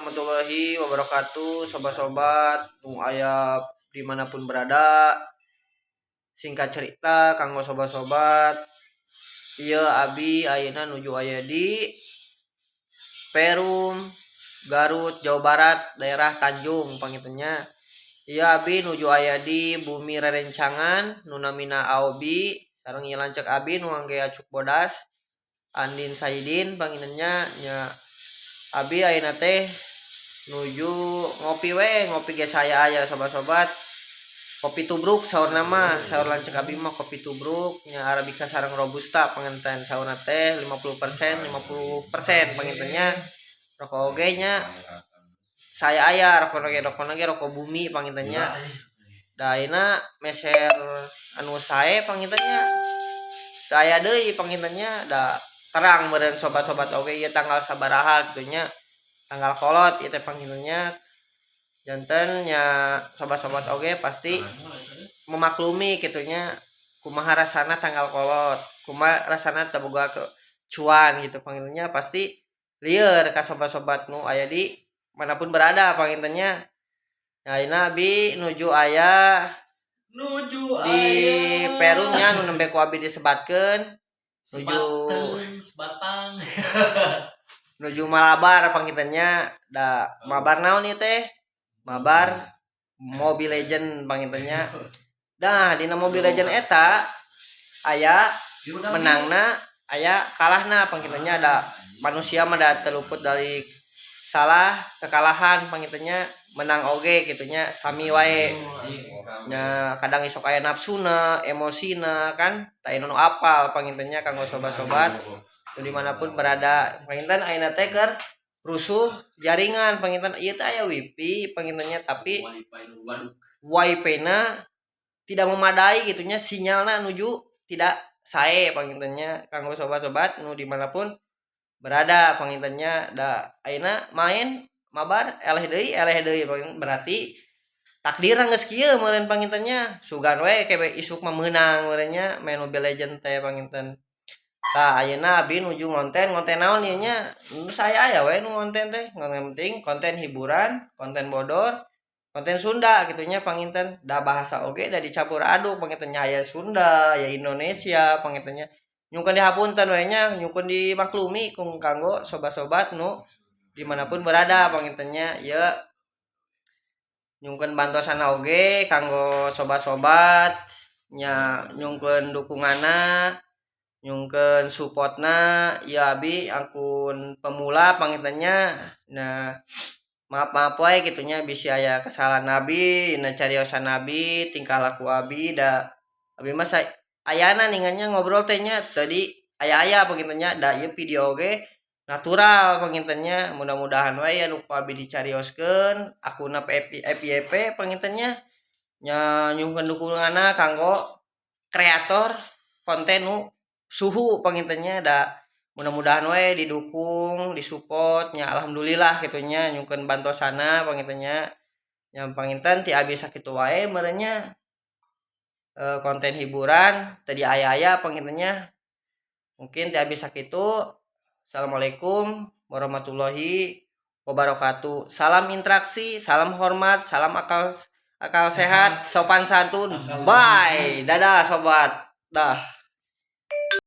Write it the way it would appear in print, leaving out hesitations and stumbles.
warahmatullahi wabarakatuh, sobat-sobat nu aya dimanapun berada. Singkat cerita, kanggo sobat-sobat, ieu abi ayeuna nuju aya di Perum Garut, Jawa Barat, daerah Tanjung panginten nya. Ieu abi nuju aya di bumi rerencangan nu namina Aobi sareng ieu lanceuk abi nu ngangge acuk bodas, Andin Saidin panginten nya. Nya, abi ayeuna teh nuju ngopi we, ngopi ge saya aya, sobat-sobat, kopi tubruk saurna mah, saur lanceuk abi mah kopi tubruk nya, arabica sareng robusta panginten saurna teh 50% 50% panginten nya. Rokok oge nya saya aya, rokok oge, rokok ge rokok bumi panginten nya. Da ayeuna meser anu sae panginten nya, teu aya deui panginten nya. Da terang meureun sobat-sobat oge ieu tanggal sabaraha kitu nya, tanggal kolot ieu teh panginten nya. Janten nya sobat-sobat oge pasti memaklumi kitu nya, kumaha rasana tanggal kolot, kumaha rasana teu boga ke cuan gitu panginten nya. Pasti lieur ka sobat-sobat nu aya di manapun berada panginten nya. Nah, ayeuna abi nuju aya nuju di Perum nya, nu nembe ku abi disebatkeun nuju sebateng sebatang. Nuju malabar panginten nya. Da mabar naon ieu teh? Mabar Mobile Legend panginten nya. Dah, dina Mobile Legend eta aya menangna, aya kalahna panginten nya. Da manusia mah da teu luput dari salah, kekalahan panginten nya, menang oge kitu nya, sami wae nya. Kadang isok aya nafsuna, emosina kan teu nu apal panginten nya. Kanggo sobat-sobat nu dimanapun berada panginten, ayeuna teh keur rusuh jaringan panginten. Ieu teh aya wifi panginten nya, tapi wifi na tidak memadai gitu nya, sinyalna nuju tidak sae panginten nya. Kanggo sobat-sobat nu dimanapun berada panginten nya, da ayeuna main mabar eleh deui, eleh deui, berarti takdir geus kieu meureun panginten nya. Sugan we ke isuk mah meunang meureun nya main Mobile Legend teh panginten. Tah, ayeuna abi nuju ngonten. Ngonten naon ieu nya? Nu saya aya we nu ngonten teh, yang penting konten hiburan, konten bodor, konten Sunda kitu nya panginten. Da bahasa oge da dicampur aduk panginten nya, aya Sunda aya Indonesia panginten nya. Nyungkeun dihapunten we nya, nyungkeun dimaklumi kung kanggo sobat-sobat nu dimanapun berada panginten nya. Ieu nyungkeun bantosana oge kanggo sobat-sobat nya, nyungkeun dukunganna, nyungkeun supportna. Ieu abi akun pemula panginten nya. Nah, maaf-maaf wae kitu nya, bisi aya kesalahan abi dina cariosan abi, tingkah laku abi. Da abi mah ayana ningan nya ngobrol teh nya, tadi aya-aya panginten nya. Da ieu video oge natural panginten nya. Mudah-mudahan wae anu ku abi dicarioskeun akunna FYP panginten nya, nya nyungkeun dukunganna kanggo kreator konten nu suhu panginten nya. Da mudah-mudahan we didukung, disupport nya, alhamdulillah kitu nya, nyungkeun bantosana panginten nya. Nya, panginten ti abi sakitu wae meureun nya, konten hiburan tadi aya-aya panginten nya. Mungkin ti abi sakitu. Assalamualaikum warahmatullahi wabarakatuh. Salam interaksi, salam hormat, salam akal akal sehat, sopan santun. Bye, dadah, sobat, dah.